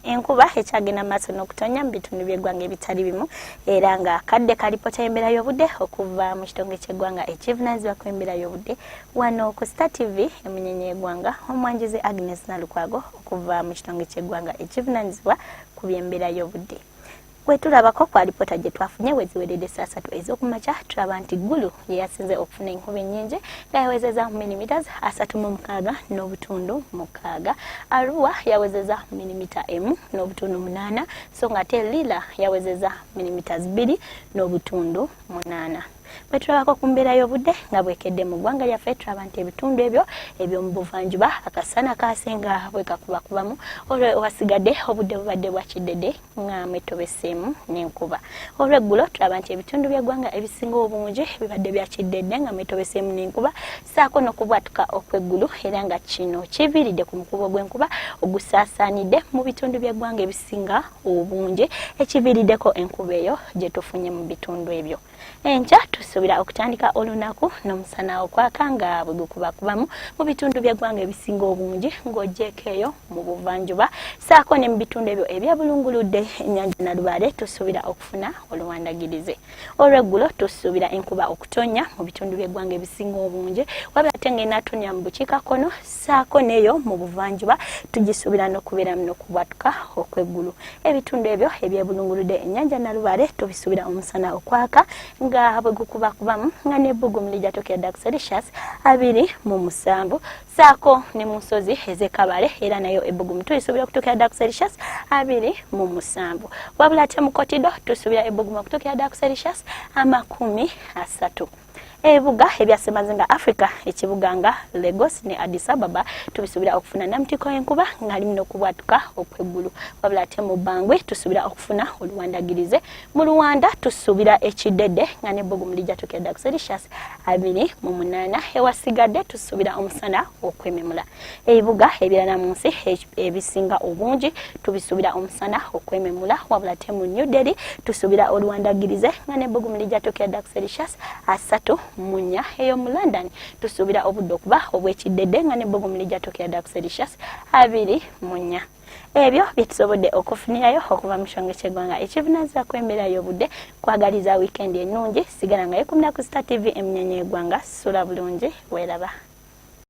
Enkuba ekyagenda maaso n'okutonya mu bitundu by'eggwanga ebitali bimu, era nga akadde kalipota y'embeera y'obudde okuva mu kitongole ky'eggwanga ekivunaanyizibwa ku embeera y'obudde wano ku Star TV emunyenye y'eggwanga, omwanjuzi Agnes Nalukwago okuva mu kitongole ky'eggwanga ekivunaanyizibwa ku by'embeera y'obudde. Bwe tulabako ku alipoota gye twafunye we ziweredde saa 3 ez'okumakya, tulaba nti Gulu ye yasinze okufuna enkuba ennyingi nga yawezeza millimeters 36.6. Arua yawezeza milimita 1.8, so nga ate Lira yawezeza millimeters 2.8. Bwe tulabako ku mbeera y'obudde nga bwekedde mu ggwanga lyaffe, tulaba nti ebitundu ebyo eby'omu buvanjuba akasana kaasinga bwe kakubakubamu, olwo wasigadde obudde bubadde bwa kiddedde nga mwetobeseemu n'enkuba. Olweggulo tulaba nti ebitundu by'eggwanga ebisinga obungi bibadde bya kiddedde nga mwetobeseemu n'enkuba ssaako n'okubwatuka okw'eggulu, era nga kino kiviiridde ku mukubo gw'enkuba ogusaasaanidde mu bitundu by'eggwanga ebisinga obungi, ekiviiriddeko enkuba eyo gye tufunye mu bitundu ebyo. Enkya tusuubira okutandika olunaku n'omusana okwaka nga bwe gukubakubamu mu bitundu by'eggwanga ebisinga obungi, ng'ogyeko eyo mu buvanjuba ssaako ne mu bitundu ebyo ebyebulunguludde ennyanja Nalubaale tusuubira okufuna oluwandagirize. Olweggulo tusuubira enkuba okutonnya mu bitundu by'eggwanga ebisinga obungi, wabula ate ng'enaatonya mu bukiikakkono ssaako n'eyo mu buvanjuba tugisuubira n'okubeeramu n'okubwatuka okw'eggulu. Ebitundu ebyo ebyebulunguludde ennyanja Nalubaale tubisuubira omusana okwaka nga bwe gukubakubamu, nga n'ebbugumu lijja tuukira ddala ku Celsius 27, ssaako ne mu nsozi ez'e Kabale era nayo ebbugumu tulisuubira okutuukira ddala ku Celsius 27. Wabula ate mu Kotido tusuubira ebbugumu okutuukira ddala ku Celsius 30. Ebibuga ebya Ssemazinga Africa, ekibuga nga Lagos ne Addis Ababa, tubisuubira okufuna namutiko y'enkuba ng'alimu n'okubwatuka okw'eggulu. Wabula ate mu Bangui tusuubira okufuna oluwandagirize. Mu Luwanda tusuubira ekiddedde nga n'ebbugumu lijja tuukira ddala ku Celsius 28. Ewasigadde tusuubira omusana okwememula. Ebibuga ebirala mu nsi ebisinga obungi tubisuubira omusana okwememula. Wabula ate mu New Delhi tusuubira oluwandagirize nga n'ebbugumu lijja tuukira ddala ku Celsius 34. Eyo mu London tusuubira obudde okuba obw'ekiddedde nga n'ebbugumu lijja tuukira ddala ku Celsius 24. Ebyo bye tusobodde okufunirayo okuva mu kitongole ky'eggwanga ekivunaanyizibwa ku embeera y'obudde. Kwagaliza wiikendi ennungi. Sigala nga yekumira ku Star TV emunyenye y'eggwanga. Sula bulungi, weeraba.